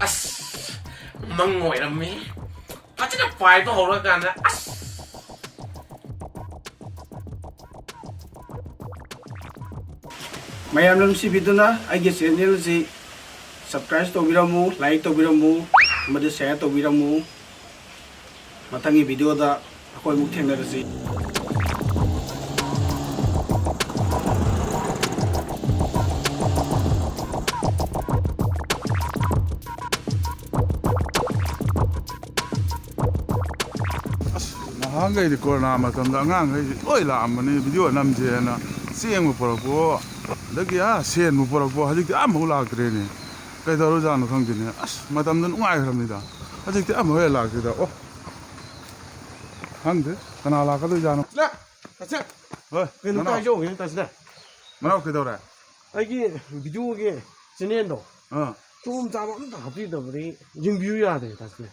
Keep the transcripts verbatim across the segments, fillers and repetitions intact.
ꯑꯁ, ꯃꯪ ꯑꯣꯏꯔꯝꯃꯦ꯫ ꯐꯖꯅ ꯄꯥꯏꯕ ꯍꯧꯔꯀꯥꯟꯗ, ꯑꯁ꯫ ꯃꯌꯥꯝꯅ ꯅꯨꯡꯁꯤꯕꯤꯗꯨꯅ ꯑꯩꯒꯤ channel ꯑꯁꯤ subscribe ꯇꯧꯕꯤꯔꯝꯃꯨ, like ꯇꯧꯕꯤꯔꯝꯃꯨ, ꯑꯃꯗꯤ share ꯇꯧꯕꯤꯔꯝꯃꯨ꯫ ꯃꯊꯪꯒꯤ video ꯗ ꯑꯩꯈꯣꯏ ꯑꯃꯨꯛ ꯊꯦꯡꯅꯔꯁꯤ꯫ ꯑꯁ, ꯅꯍꯥꯟꯈꯩꯗꯤ corona ꯃꯇꯝꯗ ꯑꯉꯥꯡꯈꯩꯁꯤ ꯂꯣꯏ ꯂꯥꯛꯑꯝꯕꯅꯤ, video ꯅꯝꯁꯦꯅ꯫ ꯆꯦꯡꯕꯨ ꯄꯨꯔꯛꯄꯣ, ꯑꯗꯒꯤ, ꯑꯥ, ꯁꯦꯟꯕꯨ ꯄꯨꯔꯛꯄꯣ, ꯍꯧꯖꯤꯛꯇꯤ ꯑꯃꯐꯥꯎ ꯂꯥꯛꯇ꯭ꯔꯦꯅꯦ꯫ ꯀꯩꯗꯧꯔꯖꯥꯠꯅꯣ ꯈꯪꯗꯦꯅꯦ꯫ ꯑꯁ, ꯃꯇꯝꯗꯣ ꯅꯨꯡꯉꯥꯏꯈ꯭ꯔꯕꯅꯤꯗ꯫ ꯍꯧꯖꯤꯛꯇꯤ ꯑꯃꯐꯥꯎ ꯍꯦꯛ ꯂꯥꯛꯇꯦꯗ꯫ ꯑꯣ, ꯈꯪꯗꯦ, ꯀꯅꯥ ꯂꯥꯛꯀꯗꯣꯏꯖꯥꯠꯅꯣ? ꯂꯥ, ꯇꯥꯁꯤꯅ꯫ ꯍꯣꯏ, ꯀꯩꯅꯣ ꯅꯅꯥꯎ꯫ ꯀꯥꯏ ꯌꯧꯈ꯭ꯔꯦ, ꯇꯥꯁꯤꯅ? ꯅꯅꯥꯎ ꯀꯩꯗꯧꯔꯦ? ꯑꯩꯒꯤ video ꯒꯤ channel ꯗꯣ ꯑꯥ꯫ ꯆꯨꯝ ꯆꯥꯕ ꯑꯝꯇ ꯍꯥꯞꯄꯤꯗꯕꯗꯤ ꯌꯦꯡꯕꯤꯌꯨ ꯌꯥꯗꯦ, ꯇꯥꯁꯤꯅ꯫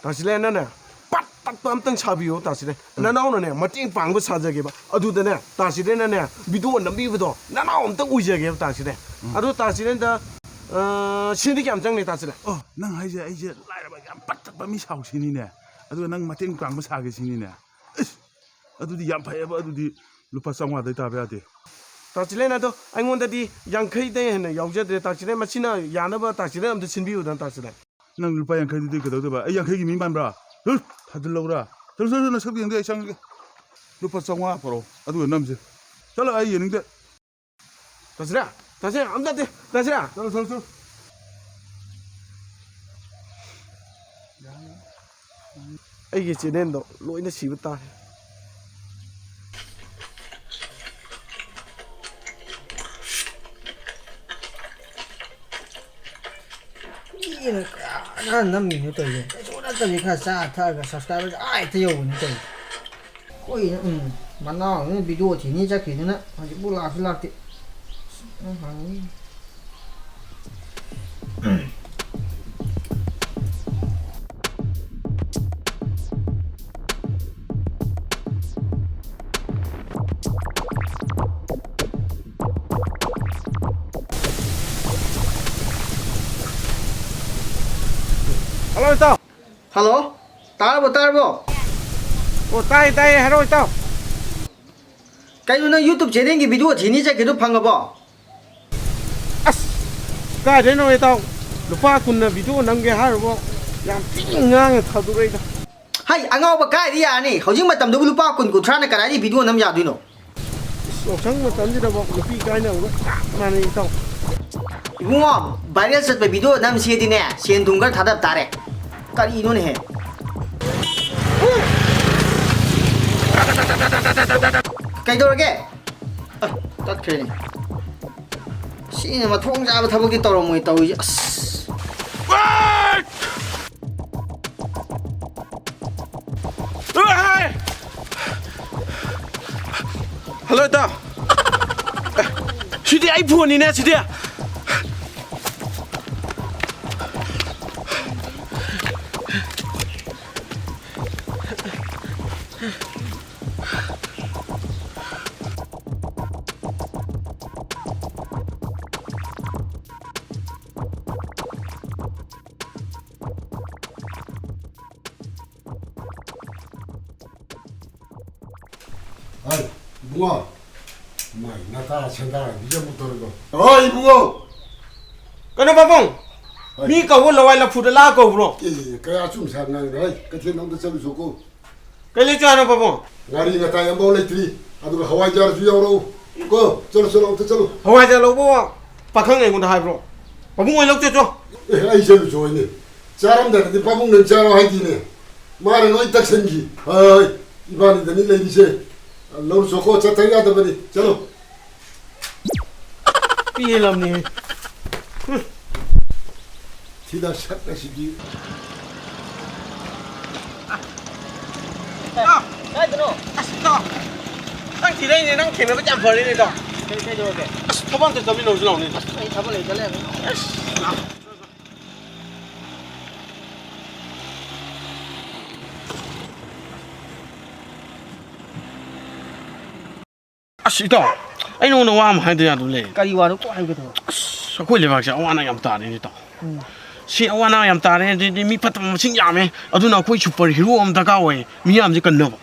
ꯇꯥꯁꯤꯅ, ꯅꯪꯅꯦ ꯄꯠ ꯇꯠꯄ ꯑꯝꯇꯪ ꯁꯥꯕꯤꯌꯣ, ꯇꯥꯁꯤꯅ꯫ ꯎꯝ꯫ ꯅꯅꯥꯎꯅꯅꯦ ꯃꯇꯦꯡ ꯄꯥꯡꯕ ꯁꯥꯖꯒꯦꯕ꯫ ꯑꯗꯨꯗꯅꯦ, ꯇꯥꯁꯤꯅ, ꯅꯪꯅꯦ video ꯅꯝꯕꯤꯕꯗꯣ ꯅꯅꯥꯎ ꯑꯝꯇꯪ ꯑꯣꯏꯖꯒꯦꯕ, ꯇꯥꯁꯤꯅ꯫ ꯎꯝ꯫ ꯑꯗꯨ ꯇꯥꯁꯤꯅ, ꯑ, ꯁꯤꯗꯤ ꯀꯌꯥꯝ ꯆꯪꯅꯤ, ꯇꯥꯁꯤꯅ? ꯑꯣ, ꯅꯪ ꯍꯥꯏꯁꯦ ꯑꯩꯁꯦ ꯂꯥꯏꯔꯕ ꯌꯥꯝ ꯄꯠ ꯇꯠꯄ ꯃꯤ ꯁꯥꯎ ꯁꯤꯅꯤꯅꯦ? ꯑꯗꯨꯒ ꯅꯪ ꯃꯇꯦꯡ ꯄꯥꯡꯕ ꯁꯥꯒꯦ ꯁꯤꯅꯤꯅꯦ? ꯏꯁ! ꯑꯗꯨꯗꯤ ꯌꯥꯝ ꯐꯩꯌꯦꯕ, ꯑꯗꯨꯗꯤ ꯂꯨꯄꯥ ꯆꯥꯝꯃꯉꯥꯗꯩ ꯇꯥꯕ ꯌꯥꯗꯦ꯫ ꯇꯥꯁꯤꯂꯦꯟ ꯑꯗꯣ ꯑꯩꯉꯣꯟꯗꯗꯤ ꯌꯥꯡꯈꯩꯗꯩ ꯍꯦꯟꯅ ꯌꯥꯎꯖꯗ꯭ꯔꯦ꯫ ꯇꯥꯁꯤꯂꯦꯟ, ꯃꯁꯤꯅ ꯌꯥꯅꯕ ꯇꯥꯁꯤꯂꯦꯟ ꯑꯝꯇ ꯁꯤꯟꯕꯤꯌꯨꯗꯅ, ꯇꯥꯁꯤꯂꯦꯟ꯫ ꯅꯪ ꯂꯨꯄꯥ ꯌꯥꯡꯈꯩꯗꯨꯗꯤ ꯀꯩꯗꯧꯗꯣꯏꯕ? ꯑꯩ ꯌꯥꯡꯈꯩꯒꯤ ꯃꯤ ꯃꯥꯟꯕ꯭ꯔꯥ? ꯍꯨꯠ! ꯊꯥꯖꯤꯜꯂꯧꯔꯥ? ꯆꯠꯂꯨ, ꯆꯠꯂꯨ, ꯅꯁꯛꯇꯨ ꯌꯦꯡꯗꯦ, ꯑꯩ ꯆꯪꯉꯒꯦ꯫ ꯂꯨꯄꯥ ꯆꯥꯝꯃꯉꯥ ꯄꯨꯔꯛꯑꯣ, ꯑꯗꯨꯒ ꯅꯝꯁꯦ꯫ ꯆꯠꯂꯣ, ꯑꯩ ꯌꯦꯡꯅꯤꯡꯗꯦ꯫ ꯇꯥꯁꯤꯔꯥ? ꯇꯥꯁꯤꯔꯥ? ꯑꯝꯇ ꯅꯠꯇꯦ, ꯇꯥꯁꯤꯔꯥ? ꯆꯠꯂꯣ, ꯆꯠꯂꯣ, ꯆꯠꯂꯣ꯫ ꯑꯩꯒꯤ channel ꯗꯣ ꯂꯣꯏꯅ ꯁꯤꯕ ꯇꯥꯔꯦ꯫ ꯃꯤꯅ ꯀꯌꯥ ꯀꯌꯥ ꯅꯝꯃꯤꯅꯣ ꯇꯧꯔꯤꯁꯦ? ꯀꯩꯁꯨ ꯅꯠꯇꯕꯤ ꯈꯔ ꯆꯥ ꯊꯛꯑꯒ subscriber ꯑꯥ ꯍꯦꯛꯇ ꯌꯧꯕꯅꯤ ꯇꯧꯔꯤꯁꯦ꯫ ꯑꯩꯈꯣꯏꯅ, ꯎꯝ, ꯃꯅꯥꯎꯅ video ꯊꯤꯅꯤ ꯆꯠꯈꯤꯗꯨꯅ ꯍꯧꯖꯤꯛꯄꯨ ꯂꯥꯛꯁꯨ ꯂꯥꯛꯇꯦ꯫ ꯎꯝ, ꯍꯪꯅꯤ꯫ ꯍꯜꯂꯣ, ꯏꯇꯥꯎ꯫ ꯍꯜꯂꯣ꯫ ꯇꯥꯔꯕꯣ, ꯇꯥꯔꯕꯣ? ꯑꯣ, ꯇꯥꯏꯌꯦ, ꯇꯥꯏꯌꯦ꯫ ꯍꯥꯏꯔꯛꯑꯣ, ꯏꯇꯥꯎ꯫ ꯀꯩꯅꯣ, ꯅꯪ YouTube channelꯒꯤ video ꯊꯤꯅꯤ ꯆꯠꯈꯤꯗꯣ ꯐꯪꯉꯕꯣ? ꯑꯁ, ꯀꯥꯏꯗꯩꯅꯣ, ꯏꯇꯥꯎ? ꯂꯨꯄꯥ ꯀꯨꯟꯅ video ꯅꯝꯒꯦ ꯍꯥꯏꯔꯨꯕꯨ, ꯌꯥꯝ ꯊꯤꯅ ꯉꯥꯡꯉꯦ ꯊꯥꯗꯣꯔꯛꯏꯗ꯫ ꯍꯩ, ꯑꯉꯥꯎꯕ, ꯀꯥꯏꯗ ꯌꯥꯔꯅꯤ? ꯍꯧꯖꯤꯛ ꯃꯇꯝꯗꯕꯨ ꯂꯨꯄꯥ ꯀꯨꯟ, ꯀꯨꯟꯊ꯭ꯔꯥꯅ ꯀꯗꯥꯏꯗꯒꯤ video ꯅꯝ ꯌꯥꯗꯣꯏꯅꯣ? ꯌꯥꯎꯁꯪ ꯃꯇꯝꯁꯤꯗꯐꯥꯎ ꯅꯨꯄꯤ ꯀꯥꯏꯅꯕꯒ ꯆꯞ ꯃꯥꯟꯅꯩ, ꯏꯇꯥꯎ꯫ ꯏꯕꯨꯡꯉꯣ, viral ꯆꯠꯄ video ꯅꯝꯁꯦꯗꯤꯅꯦ, ꯁꯦꯟ ꯊꯨꯝ ꯈꯔ ꯊꯥꯗꯕ ꯇꯥꯔꯦ꯫ ꯀꯔꯤꯅꯣꯅꯦꯍꯦ? ꯀꯩꯗꯧꯔꯒꯦ? ꯑ, ꯇꯠꯈ꯭ꯔꯦꯅꯦ꯫ ꯁꯤꯅ ꯃꯊꯣꯡ ꯆꯥꯕ ꯊꯕꯛꯇꯤ ꯇꯧꯔꯝꯃꯣꯏ ꯇꯧꯔꯤꯁꯦ, ꯑꯁ꯫ ꯍꯜꯂꯣ, ꯏꯇꯥꯎ꯫ ꯑꯦ, ꯁꯤꯗꯤ ꯑꯩ ꯐꯣꯟꯅꯤꯅꯦ, ꯁꯤꯗꯤ꯫ ꯍꯣꯏ, ꯏꯕꯨꯡꯉꯣ꯫ ꯃꯥꯏ ꯅꯇꯥ ꯁꯦꯟꯗꯥꯟꯕꯤꯁꯦ ꯑꯃꯨꯛ ꯇꯧꯔꯤꯕꯣ? ꯍꯣꯏ, ꯏꯕꯨꯡꯉꯣ꯫ ꯀꯩꯅꯣ, ꯄꯥꯕꯨꯡ? ꯍꯣꯏ꯫ ꯃꯤ ꯀꯧꯕ ꯂꯋꯥꯏ ꯂꯐꯨꯗ ꯂꯥꯛꯑ ꯀꯧꯕ꯭ꯔꯣ? ꯑꯦ, ꯀꯌꯥ ꯑꯆꯨꯝ ꯁꯥ ꯉꯥꯡꯉꯤꯅꯣ? ꯍꯩ, ꯀꯩꯊꯦꯜ ꯑꯝꯇ ꯆꯠꯂꯨꯁꯣꯀꯣ꯫ ꯀꯩ ꯂꯩꯆꯨ ꯍꯥꯏꯅꯣ, ꯄꯥꯕꯨꯡ? ꯉꯥꯔꯤ ꯉꯇꯥꯏ ꯑꯝꯐꯥꯎ ꯂꯩꯇ꯭ꯔꯤ꯫ ꯑꯗꯨꯒ ꯍꯋꯥꯏꯖꯥꯔꯁꯨ ꯌꯥꯎꯔꯛꯎ꯫ ꯀꯣ, ꯆꯠꯂꯣ, ꯆꯠꯂꯣ, ꯑꯝꯇ ꯆꯠꯂꯣ꯫ ꯍꯋꯥꯏꯖꯥꯔ ꯂꯧꯕ ꯄꯥꯈꯪ ꯑꯩꯉꯣꯟꯗ ꯍꯥꯏꯕ꯭ꯔꯣ? ꯄꯥꯕꯨꯡ ꯑꯣꯏ ꯂꯧ ꯆꯠꯆꯣ꯫ ꯑꯦ, ꯑꯩ ꯆꯠꯂꯨꯆꯣ ꯍꯥꯏꯅꯦ꯫ ꯆꯥꯔꯝꯗꯥꯏꯗꯗꯤ ꯄꯥꯕꯨꯡ ꯅꯪ ꯆꯥꯔꯣ ꯍꯥꯏꯗꯤꯅꯦ꯫ ꯃꯥꯅ ꯂꯣꯏ ꯇꯛꯁꯟꯈꯤ꯫ ꯍꯣꯏ, ꯍꯣꯏ, ꯏꯕꯥꯅꯤꯗꯅꯤ ꯂꯩꯔꯤꯁꯦ꯫ ꯂꯧꯔꯨꯆꯣꯀꯣ, ꯆꯠꯇ ꯌꯥꯗꯕꯅꯤ꯫ ꯆꯠꯂꯣ꯫ ꯄꯦꯜꯂꯝꯅꯦ꯫ ꯊꯤꯗ ꯁꯛ ꯑꯁꯤꯗꯤ꯫ ꯀꯥꯏꯗꯅꯣ? ꯑꯁ, ꯏꯇꯥꯎ꯫ ꯅꯪ ꯊꯤꯔꯛꯏꯅꯦ, ꯅꯪ ꯊꯦꯡꯅꯕ ꯌꯥꯝ ꯐꯔꯦꯅꯦ, ꯏꯇꯥꯎ꯫ ꯀꯩ, ꯀꯩꯗꯧꯔꯒꯦ? ꯑꯁ, ꯊꯕꯛ ꯑꯝꯇ ꯆꯠꯃꯤꯟꯅꯧꯁꯤ ꯂꯥꯎꯅꯦ, ꯏꯇꯥꯎ꯫ ꯑꯩ ꯊꯕꯛ ꯂꯩꯇ ꯂꯩꯔꯝꯃꯦ꯫ ꯑꯁ꯫ ꯑꯁ, ꯏꯇꯥꯎ, ꯑꯩ ꯅꯉꯣꯟꯗ ꯋꯥ ꯑꯃ ꯍꯥꯏꯗ ꯌꯥꯗꯕ ꯂꯩ꯫ ꯀꯔꯤ ꯋꯥꯅꯣ? ꯀꯣꯛ ꯍꯥꯏꯌꯨ ꯀꯩꯗꯧꯔꯒꯦ? ꯑꯁ, ꯑꯩꯈꯣꯏ ꯂꯩꯕꯥꯛꯁꯦ ꯑꯋꯥ ꯑꯅꯥ ꯌꯥꯝ ꯇꯥꯔꯦꯅꯦ, ꯏꯇꯥꯎ꯫ ꯎꯝ꯫ ꯁꯤ ꯑꯋꯥ ꯑꯅꯥ ꯌꯥꯝ ꯇꯥꯔꯦ, ꯑꯗꯩꯗꯤ ꯃꯤ ꯐꯠꯇꯕ ꯃꯁꯤꯡ ꯌꯥꯝꯃꯦ꯫ ꯑꯗꯨꯅ ꯑꯩꯈꯣꯏ ꯁꯨꯄꯔ ꯍꯤꯔꯣ ꯑꯃ ꯗꯔꯀꯥꯔ ꯑꯣꯏꯌꯦ, ꯃꯤꯌꯥꯝꯁꯦ ꯀꯟꯅꯕ꯫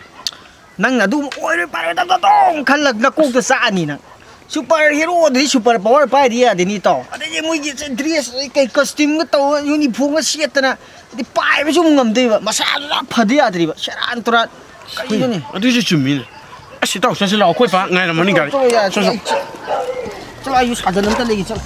ꯅꯪ ꯑꯗꯨꯝ ꯑꯣꯏꯔꯣꯏ ꯄꯥꯔꯣꯏꯗꯕꯗ ꯑꯗꯨꯝ ꯈꯜꯂ ꯅꯀꯣꯛꯇ ꯆꯥꯛꯑꯅꯤ ꯅꯪ꯫ ꯁꯨꯄꯔ ꯍꯤꯔꯣꯗꯨꯗꯤ ꯁꯨꯄꯔ ꯄꯋꯥꯔ ꯄꯥꯏꯗꯤ ꯌꯥꯗꯦꯅꯤ ꯏꯇꯥꯎ꯫ ꯑꯗꯩꯗꯤ ꯃꯣꯏꯒꯤ ꯗ꯭ꯔꯦꯁ ꯀꯩ ꯀꯁꯇ꯭ꯌꯨꯝꯒ ꯇꯧꯔ ꯌꯨꯅꯤꯐꯣꯔꯝꯒ ꯁꯦꯠꯇꯅ ꯑꯗꯩ ꯄꯥꯏꯕꯁꯨ ꯑꯃꯨꯛ ꯉꯝꯗꯣꯏꯕ, ꯃꯁꯥꯗꯨꯁꯨ ꯌꯥꯝ ꯐꯗꯤ ꯌꯥꯗ꯭ꯔꯤꯕ, ꯁꯦꯔꯥꯟ ꯇꯨꯔꯥꯟ꯫ ꯀꯔꯤꯅꯣꯅꯦ? ꯑꯗꯨꯁꯨ ꯆꯨꯝꯃꯤꯅꯦ꯫ ꯑꯁ, ꯏꯇꯥꯎ, ꯆꯠꯁꯤ ꯂꯥꯛꯑꯣ, ꯑꯩꯈꯣꯏ ꯄꯥ ꯉꯥꯏꯔꯝꯃꯅꯤ ꯒꯥꯔꯤ꯫ ꯆꯠꯂꯣ, ꯌꯥꯔꯦ, ꯆꯠꯂꯣ, ꯆꯠꯂꯣ꯫ ꯑꯩ ꯆꯠ-, ꯆꯠꯂꯣ, ꯑꯩꯁꯨ ꯁꯥꯖꯟ ꯑꯝꯇ ꯂꯩꯒꯦ, ꯆꯠꯂꯣ꯫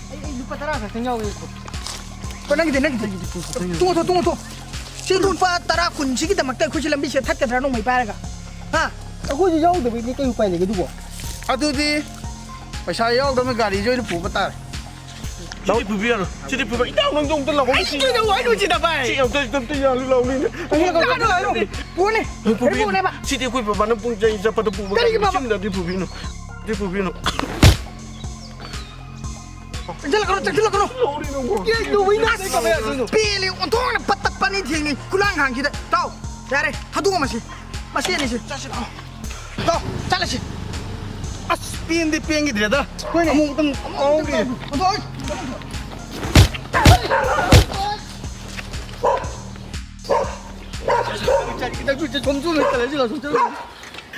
ꯑꯩ, ꯑꯩ ꯂꯨꯄꯥ ꯇꯔꯥ ꯈꯛꯇꯪ ꯌꯥꯎꯋꯦ꯫ ꯀꯣ, ꯅꯪꯒꯤꯗꯤ, ꯅꯪꯒꯤꯗꯤ꯫ ꯇꯣꯡꯉꯣ, ꯇꯣꯡꯉꯣ, ꯇꯣꯡꯉꯣ꯫ ꯁꯤ ꯂꯨꯄꯥ ꯇꯔꯥ ꯀꯨꯟꯁꯤꯒꯤꯗꯃꯛꯇ ꯑꯩꯈꯣꯏꯁꯦ ꯂꯝꯕꯤꯁꯦ ꯊꯠꯀꯗ꯭ꯔꯥ ꯅꯣꯡꯃꯩ ꯄꯥꯏꯔꯒ? ꯍꯥ? ꯑꯩꯈꯣꯏꯁꯨ ꯌꯥꯎꯗꯕꯩꯗꯤ ꯀꯩ ꯎꯄꯥꯏ ꯂꯩꯒꯦ ꯑꯗꯨꯕꯣ? ꯑꯗꯨꯗꯤ ꯄꯩꯁꯥ ꯌꯥꯎꯗꯕꯅ ꯒꯥꯔꯤꯁꯦ ꯑꯣꯏꯅ ꯄꯨꯕ ꯇꯥꯔꯦ꯫ ꯁꯤꯗꯤ ꯄꯨꯕꯤꯔꯣ, ꯁꯤꯗꯤ ꯄꯨꯕꯤꯔꯣ꯫ ꯏꯇꯥꯎ, ꯅꯪꯗꯣ ꯑꯝꯇ ꯂꯥꯛꯑꯣ꯫ ꯑꯩ ꯁꯤ ꯀꯩꯗꯧ ꯍꯥꯏꯅꯣ ꯁꯤꯗ, ꯚꯥꯏ? ꯁꯤ ꯑꯝꯇ, ꯑꯝꯇ ꯌꯥꯜꯂꯨ ꯂꯥꯎꯅꯦ꯫ ꯂꯥꯛꯑꯣ, ꯂꯥꯛꯑꯣ, ꯂꯥꯛꯑꯣ꯫ ꯄꯨꯅꯦ꯫ ꯍꯣꯏ, ꯄꯨꯕꯤꯔꯣ꯫ ꯄꯨꯅꯦꯕ꯫ ꯁꯤꯗꯤ ꯑꯩꯈꯣꯏ ꯕꯕꯥꯅ ꯄꯨꯡ ꯆꯍꯤ ꯆꯠꯄꯗ ꯄꯨꯕ ꯀꯔꯤꯒꯤ ꯉꯝꯃꯤ꯫ ꯕꯕꯥ? ꯁꯤꯝꯗꯗꯤ ꯄꯨꯕꯤꯅꯨ꯫ ꯁꯤꯗꯤ ꯄꯨꯕꯤꯅꯨ꯫ ꯆꯪꯁꯤꯜꯂꯛꯀꯅꯣ, ꯆꯪꯁꯤꯜꯂꯛꯀꯅꯣ꯫ ꯂꯧꯔꯤꯅꯣ꯫ ꯀꯩꯗꯧꯕꯩꯅꯣ? ꯄꯦꯜꯂꯦ, ꯑꯣꯟꯊꯣꯛꯅ ꯄꯠꯇ ꯄꯅꯤ ꯊꯦꯡꯅꯤ꯫ ꯈꯨꯂꯥꯡ ꯈꯥꯡꯁꯤꯗ꯫ ꯇꯥꯎ, ꯌꯥꯔꯦ, ꯊꯥꯗꯣꯛꯑꯝꯃꯁꯤ꯫ ꯃꯁꯦꯟꯅꯤꯁꯦ꯫ ꯆꯠꯁꯤ ꯂꯥꯛꯑꯣ꯫ ꯇꯥꯎ, ꯆꯠꯂꯁꯤ꯫ ꯑꯁ, ꯄꯦꯟꯗꯤ ꯄꯦꯟꯈꯤꯗ꯭ꯔꯦꯗ꯫ ꯍꯣꯏꯅꯦ꯫ ꯑꯃꯨꯛꯇꯪ ꯉꯥꯎꯔꯦ꯫ ꯑꯣꯟꯊꯣꯛꯑꯣ꯫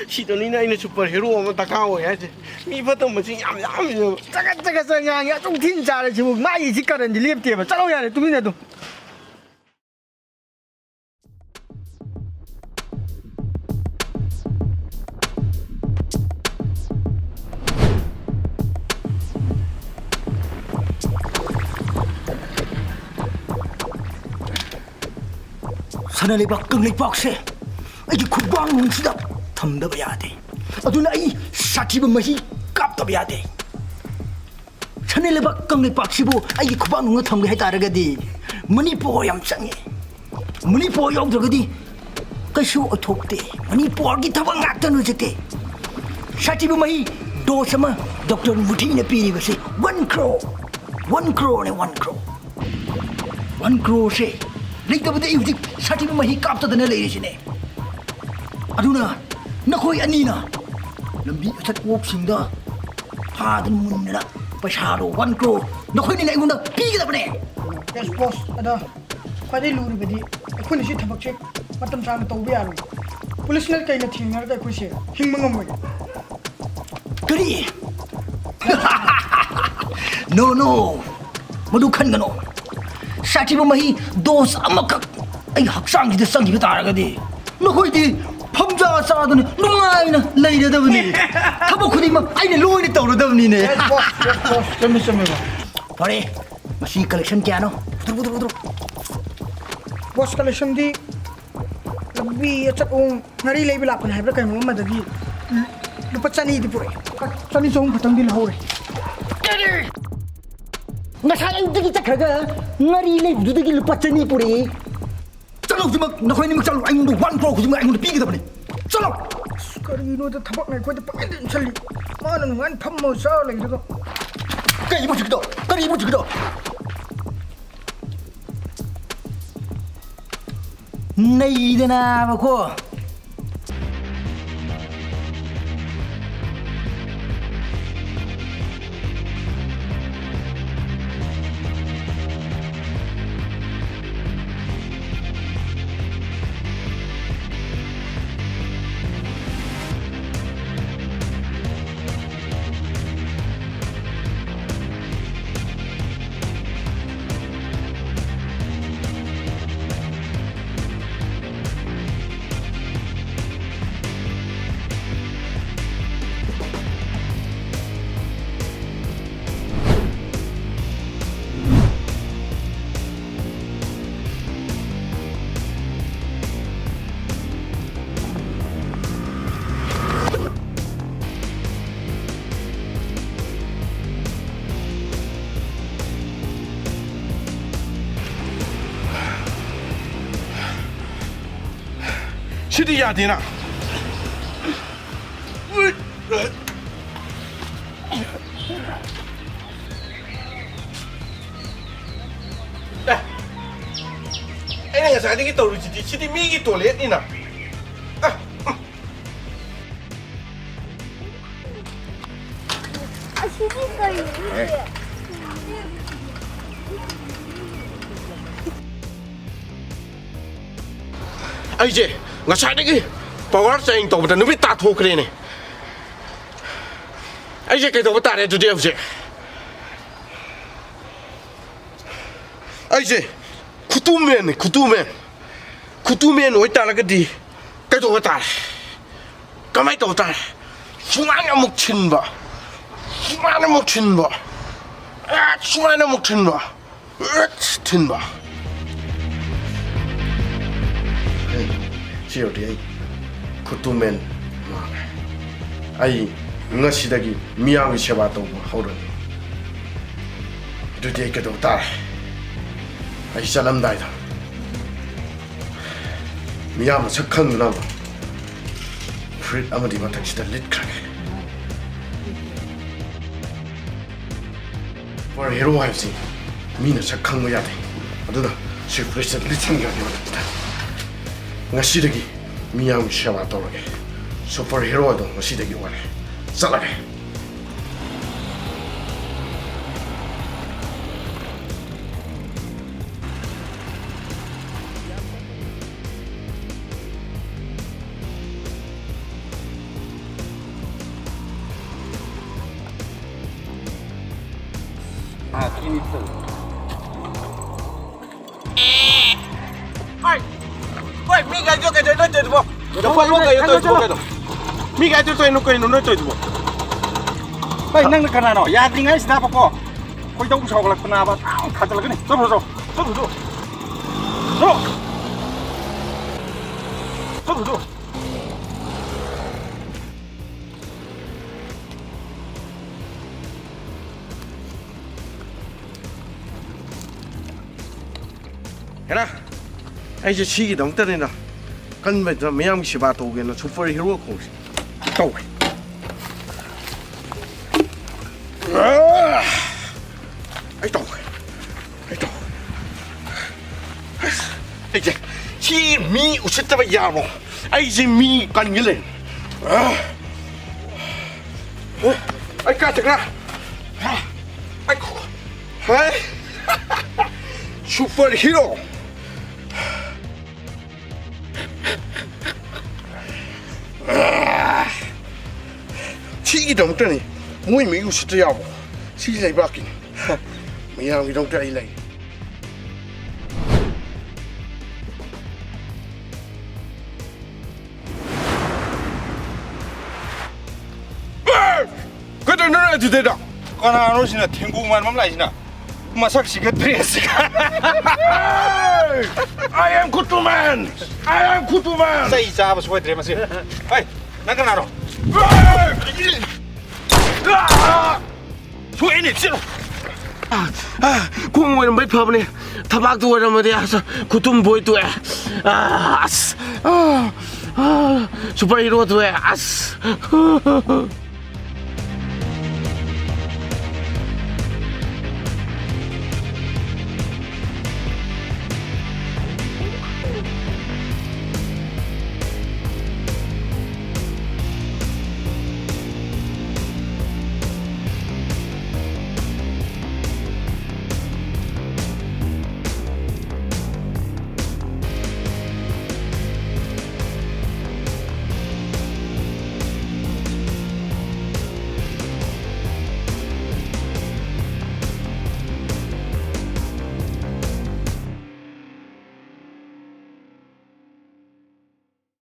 ꯁꯤꯗꯅꯤꯅ ꯑꯩꯅ ꯁꯨꯄꯔ ꯍꯦꯔꯣ ꯑꯃ ꯗꯔꯀꯥꯔ ꯑꯣꯏ ꯍꯥꯏꯁꯦ꯫ ꯃꯤ ꯐꯠꯇꯕ ꯃꯁꯤꯡ ꯌꯥꯝ ꯌꯥꯝꯃꯤꯅꯦꯕ꯫ ꯆꯒꯠ ꯆꯒꯠ ꯆꯒꯠ ꯉꯥꯡꯉꯤ꯫ ꯑꯗꯨꯝ ꯊꯤꯅ ꯆꯥꯔꯦ ꯁꯤꯕꯨ꯫ ꯃꯥꯒꯤ ꯁꯤ ꯀꯔꯟꯗꯤ ꯂꯦꯞꯇꯦꯕ꯫ ꯆꯠꯂꯣ ꯌꯥꯔꯦ, ꯇꯨꯃꯤꯟꯅ ꯑꯗꯨꯝ꯫ ꯁꯅꯥ ꯂꯩꯕꯥꯛ ꯀꯪꯂꯩꯄꯥꯛꯁꯦ ꯑꯩꯒꯤ ꯈꯨꯕꯥꯛ ꯅꯨꯡꯁꯤꯗ ꯊꯝꯗꯕ ꯌꯥꯗꯦ꯫ ꯑꯗꯨꯅ ꯑꯩ ꯁꯥꯊꯤꯕ ꯃꯍꯤ ꯀꯥꯞꯇꯕ ꯌꯥꯗꯦ꯫ ꯁꯅꯥ ꯂꯩꯕꯥꯛ ꯀꯪꯂꯩꯄꯥꯛꯁꯤꯕꯨ ꯑꯩꯒꯤ ꯈꯨꯕꯥꯛ ꯅꯨꯡꯅ ꯊꯝꯒꯦ ꯍꯥꯏꯇꯥꯔꯒꯗꯤ ꯃꯅꯤꯄꯨꯔ ꯌꯥꯝ ꯆꯪꯉꯤ꯫ ꯃꯅꯤꯄꯨꯔ ꯌꯥꯎꯗ꯭ꯔꯒꯗꯤ ꯀꯩꯁꯨ ꯑꯣꯏꯊꯣꯛꯇꯦ꯫ ꯃꯅꯤꯄꯨꯔꯒꯤ ꯊꯕꯛ ꯉꯥꯛꯇꯅꯤ ꯍꯧꯖꯤꯛꯇꯤ꯫ ꯁꯥꯊꯤꯕ ꯃꯍꯤ ꯗꯣꯁ ꯑꯃ ꯗꯣꯛꯇꯔ ꯃꯨꯊꯤꯅ ꯄꯤꯔꯤꯕꯁꯤ ꯋꯥꯟ ꯀ꯭ꯔꯣꯔ꯫ ꯋꯥꯟ ꯀ꯭ꯔꯣꯔꯅꯦ, ꯋꯥꯟ ꯀ꯭ꯔꯣꯔ꯫ ꯋꯥꯟ ꯀ꯭ꯔꯣꯔꯁꯦ ꯂꯩꯇꯕꯗ ꯑꯩ ꯍꯧꯖꯤꯛ ꯁꯥꯊꯤꯕ ꯃꯍꯤ ꯀꯥꯞꯇꯗꯅ ꯂꯩꯔꯤꯁꯤꯅꯦ꯫ ꯑꯗꯨꯅ ꯅꯈꯣꯏ ꯑꯅꯤꯅ ꯂꯝꯕꯤ ꯑꯆꯠ ꯑꯣꯛꯁꯤꯡꯗ ꯐꯥꯗꯅ ꯃꯨꯟꯗꯅ ꯄꯩꯁꯥꯗꯣ ꯋꯥꯟ ꯀ꯭ꯔꯣꯔ ꯅꯈꯣꯏꯅꯤꯅ ꯑꯩꯉꯣꯟꯗ ꯄꯤꯒꯗꯕꯅꯦ꯫ ꯌꯦꯁ ꯕꯣꯁ꯫ ꯑꯗꯣ ꯈ꯭ꯋꯥꯏꯗꯒꯤ ꯂꯨꯔꯤꯕꯗꯤ ꯑꯩꯈꯣꯏꯅ ꯁꯤ ꯊꯕꯛꯁꯦ ꯃꯇꯝ ꯁꯥꯡꯅ ꯇꯧꯕ ꯌꯥꯔꯣꯏ꯫ ꯄꯨꯂꯤꯁꯅ ꯀꯩꯅ ꯊꯦꯡꯅꯔꯒ ꯑꯩꯈꯣꯏꯁꯦ ꯍꯤꯡꯕ ꯉꯝꯃꯣꯏ꯫ ꯀꯔꯤ? ꯅꯣ, ꯅꯣ, ꯃꯗꯨ ꯈꯟꯒꯅꯣ꯫ ꯁꯥꯊꯤꯕ ꯃꯍꯤ ꯗꯣꯁ ꯑꯃꯈꯛ ꯑꯩ ꯍꯛꯆꯥꯡꯁꯤꯗ ꯆꯪꯈꯤꯕ ꯇꯥꯔꯒꯗꯤ ꯅꯈꯣꯏꯗꯤ ꯐꯝꯖꯥ ꯆꯥꯗꯨꯅ ꯅꯨꯡꯉꯥꯏꯅ ꯂꯩꯔꯗꯕꯅꯤ꯫ ꯊꯕꯛ ꯈꯨꯗꯤꯡꯃꯛ ꯑꯩꯅ ꯂꯣꯏꯅ ꯇꯧꯔꯗꯕꯅꯤꯅꯦ꯫ ꯌꯦꯁ ꯕꯣꯁ, ꯌꯦꯁ ꯕꯣꯁ, ꯆꯨꯝꯃꯤ, ꯆꯨꯝꯃꯤ ꯕꯣꯁ꯫ ꯐꯔꯦ, ꯃꯁꯤ ꯀꯂꯦꯛꯁꯟ ꯀꯌꯥꯅꯣ? ꯄꯨꯊꯣꯔꯛꯑꯣ, ꯄꯨꯊꯣꯔꯛꯑꯣ, ꯄꯨꯊꯣꯔꯛꯑꯣ꯫ ꯕꯣꯁ, ꯀꯂꯦꯛꯁꯟꯗꯤ ꯂꯝꯕꯤ ꯑꯆꯠ ꯑꯣꯡ ꯉꯥꯔꯤ ꯂꯩꯕ ꯂꯥꯛꯄꯅꯦ ꯍꯥꯏꯕ꯭ꯔꯥ ꯀꯩꯅꯣ ꯑꯃꯗꯒꯤ ꯂꯨꯄꯥ ꯆꯅꯤꯗꯤ ꯄꯨꯔꯛꯑꯦ꯫ ꯆꯅꯤ ꯆꯍꯨꯝ ꯈꯛꯇꯪꯗꯤ ꯂꯧꯍꯧꯔꯦ꯫ ꯀꯔꯤ? ꯉꯁꯥꯏ ꯑꯌꯨꯛꯇꯒꯤ ꯆꯠꯈ꯭ꯔꯒ ꯉꯥꯔꯤ ꯂꯩꯕꯗꯨꯗꯒꯤ ꯂꯨꯄꯥ ꯆꯅꯤ ꯄꯨꯔꯛꯑꯦ꯫ ꯆꯠꯂꯣ ꯍꯧꯖꯤꯛꯃꯛ, ꯅꯈꯣꯏ ꯑꯅꯤꯃꯛ ꯆꯠꯂꯣ꯫ ꯑꯩꯉꯣꯟꯗ ꯋꯥꯟ ꯀ꯭ꯔꯣꯔ ꯍꯧꯖꯤꯛꯃꯛ ꯑꯩꯉꯣꯟꯗ ꯄꯤꯒꯗꯕꯅꯤ꯫ ꯆꯠꯂꯣ꯫ ꯑꯁ, ꯀꯔꯤꯅꯣꯗ ꯊꯕꯛꯅ ꯑꯩꯈꯣꯏꯗ ꯄꯪꯍꯦꯟꯗ ꯍꯦꯟꯖꯜꯂꯤ꯫ ꯃꯥꯅ ꯅꯨꯡꯉꯥꯏꯅ ꯐꯝꯃꯒ ꯆꯥꯔ ꯂꯩꯔꯒ꯫ ꯀꯩꯕꯨ ꯍꯧꯖꯤꯛꯀꯤꯗꯣ? ꯀꯔꯤꯕꯨ ꯍꯧꯖꯤꯛꯀꯤꯗꯣ? ꯅꯩꯗꯅꯕꯀꯣ꯫ ꯁꯤꯗꯤ ꯌꯥꯗꯦꯅ꯫ ꯑꯦ, ꯑꯩꯅ ꯉꯁꯥꯏꯗꯒꯤ ꯇꯧꯔꯤꯁꯤꯗꯤ, ꯁꯤꯗꯤ ꯃꯤꯒꯤ ꯇꯣꯏꯂꯦꯠꯅꯤꯅ꯫ ꯑ, ꯎꯝ꯫ ꯑꯁꯤꯗꯤ ꯀꯩꯅꯣ? ꯑꯩꯁꯦ ꯉꯁꯥꯏꯗꯒꯤ power change ꯇꯧꯕꯗ ꯅꯨꯃꯤꯠ ꯇꯥꯊꯣꯛꯈ꯭ꯔꯦꯅꯦ꯫ ꯑꯩꯁꯦ ꯀꯩꯗꯧꯕ ꯇꯥꯔꯦ ꯑꯗꯨꯗꯤ ꯍꯧꯖꯤꯛ? ꯑꯩꯁꯦ ꯈꯨꯇꯨꯃꯦꯟꯅꯤ, ꯈꯨꯇꯨꯃꯦꯟ꯫ ꯈꯨꯇꯨꯃꯦꯟ ꯑꯣꯏꯇꯥꯔꯒꯗꯤ ꯀꯩꯗꯧꯕ ꯇꯥꯔꯦ? ꯀꯃꯥꯏꯅ ꯇꯧꯕ ꯇꯥꯔꯦ? ꯁꯨꯃꯥꯏꯅ ꯑꯃꯨꯛ ꯊꯤꯟꯕ, ꯁꯨꯃꯥꯏꯅ ꯑꯃꯨꯛ ꯊꯤꯟꯕ, ꯑꯦ, ꯁꯨꯃꯥꯏꯅ ꯑꯃꯨꯛ ꯊꯤꯟꯕ, ꯑꯦ, ꯊꯤꯟꯕ꯫ ꯑꯦ, ꯁꯤ ꯌꯧꯔꯗꯤ ꯑꯩ ꯈꯨꯇꯨꯃꯦꯟ ꯃꯥꯜꯂꯦ꯫ ꯑꯩ ꯉꯁꯤꯗꯒꯤ ꯃꯤꯌꯥꯝꯒꯤ ꯁꯦꯕꯥ ꯇꯧꯕ ꯍꯧꯔꯅꯤ꯫ ꯑꯗꯨꯗꯤ ꯑꯩ ꯀꯩꯗꯧꯕ ꯇꯥꯔꯦ? ꯑꯩ ꯆꯠꯂꯝꯗꯥꯏꯗ ꯃꯤꯌꯥꯝꯅ ꯁꯛ ꯈꯪꯗꯅꯕ ꯐꯨꯔꯤꯠ ꯑꯃꯗꯤ ꯃꯊꯛꯁꯤꯗ ꯂꯤꯠꯈ꯭ꯔꯒꯦ꯫ Super hero ꯍꯥꯏꯕꯁꯤ ꯃꯤꯅ ꯁꯛ ꯈꯪꯕ ꯌꯥꯗꯦ꯫ ꯑꯗꯨꯅ ꯁꯤ ꯐꯨꯔꯤꯠꯁꯤꯗ ꯂꯤꯠꯁꯤꯟꯈ꯭ꯔꯒꯦ ꯃꯊꯛꯁꯤꯗ꯫ ꯉꯁꯤꯗꯒꯤ ꯃꯤꯌꯥꯝꯒꯤ ꯁꯦꯕꯥ ꯇꯧꯔꯒꯦ꯫ Super hero ꯑꯗꯣ ꯉꯁꯤꯗꯒꯤ ꯑꯣꯏꯔꯦ꯫ ꯆꯠꯂꯒꯦ꯫ ꯍꯣꯏ, ꯍꯣꯏ, ꯃꯤ ꯒꯥꯔꯤꯗꯣ ꯀꯩꯗꯧꯔꯤꯅꯣ ꯇꯧꯔꯤꯗꯨꯕꯣ? ꯆꯠꯂꯣ, ꯆꯠꯂꯣ, ꯆꯠꯂꯣ, ꯆꯠꯂꯣ꯫ ꯃꯤ ꯒꯥꯔꯤꯗꯣ ꯇꯧꯔꯤꯅꯣ ꯀꯩꯅꯣ ꯅꯣꯏ ꯇꯧꯔꯤꯗꯨꯕꯣ? ꯍꯣꯏ, ꯅꯪꯅ ꯀꯅꯥꯅꯣ? ꯌꯥꯗ꯭ꯔꯤꯉꯩꯁꯤꯗꯕꯀꯣ꯫ ꯈꯣꯏꯗꯧ ꯁꯥꯎꯒꯠꯂꯛꯇꯅꯕ ꯇꯥꯡ ꯊꯥꯖꯤꯜꯂꯛꯀꯅꯤ꯫ ꯆꯠꯂꯣ, ꯆꯠꯂꯣ꯫ ꯆꯠꯂꯣ, ꯆꯠꯂꯣ꯫ ꯆꯠꯂꯣ, ꯆꯠꯂꯣ꯫ ꯍꯦꯔꯥ, ꯑꯩꯁꯦ ꯁꯤꯒꯤꯗꯃꯛꯇꯅꯤꯅ ꯀꯟꯕꯗ ꯃꯤꯌꯥꯝꯒꯤ ꯁꯦꯕꯥ ꯇꯧꯒꯦꯅ ꯁꯨꯄꯔ ꯍꯤꯔꯣ ꯀꯧꯁꯦ꯫ ꯇꯧꯋꯦ꯫ ꯑꯩ ꯇꯧꯒꯦ꯫ ꯑꯩ ꯇꯧꯒꯦ꯫ ꯑꯩꯁꯦ ꯁꯤ ꯃꯤ ꯎꯁꯤꯠꯇꯕ ꯌꯥꯕ꯭ꯔꯣ? ꯑꯩꯁꯦ ꯃꯤ ꯀꯟꯒꯦ ꯂꯩ꯫ ꯑꯩ ꯀꯥꯏ ꯆꯠꯈ꯭ꯔꯥ? ꯑꯩ ꯈꯨ-, ꯍꯦ? Super hero. ꯁꯤꯒꯤꯗꯃꯛꯇꯅꯤ ꯃꯣꯏ ꯃꯤ ꯎꯁꯤꯠꯇ ꯌꯥꯕ꯭ꯔꯣ? ꯁꯤ ꯂꯩꯕꯥꯛꯀꯤꯅꯤ꯫ ꯃꯌꯥꯝꯒꯤꯗꯃꯛꯇ ꯑꯩ ꯂꯩ꯫ ꯀꯩꯗꯧꯅꯣ ꯑꯗꯨꯗꯩꯗ? ꯀꯅꯥꯅꯣ ꯁꯤꯅ ꯊꯦꯡꯒꯨ ꯃꯥꯟꯕ ꯑꯃ ꯂꯥꯛꯏꯁꯤꯅ? ꯃꯁꯛꯁꯤꯒ ꯗ꯭ꯔꯦꯁꯁꯤꯒ꯫ I am Kutuman! I am Kutuman! ꯆꯩ ꯆꯥꯕ ꯁꯣꯏꯗ꯭ꯔꯦ ꯃꯁꯤ꯫ ꯍꯩ, ꯅꯪ ꯀꯅꯥꯅꯣ? ꯁꯣꯛꯑꯦꯅꯦ, ꯆꯠꯂꯣ꯫ ꯈꯣꯡ ꯑꯣꯏꯔꯝꯕꯩ ꯐꯕꯅꯦ, ꯊꯕꯥꯛꯇꯨ ꯑꯣꯏꯔꯝꯃꯗꯤ ꯑꯁ ꯈꯨꯇꯨꯝ ꯕꯣꯏ ꯇꯣꯛꯑꯦ꯫ ꯑꯁ, ꯁꯨꯄꯔ ꯍꯤꯔꯣ ꯇꯣꯛꯑꯦ꯫ ꯑꯁ꯫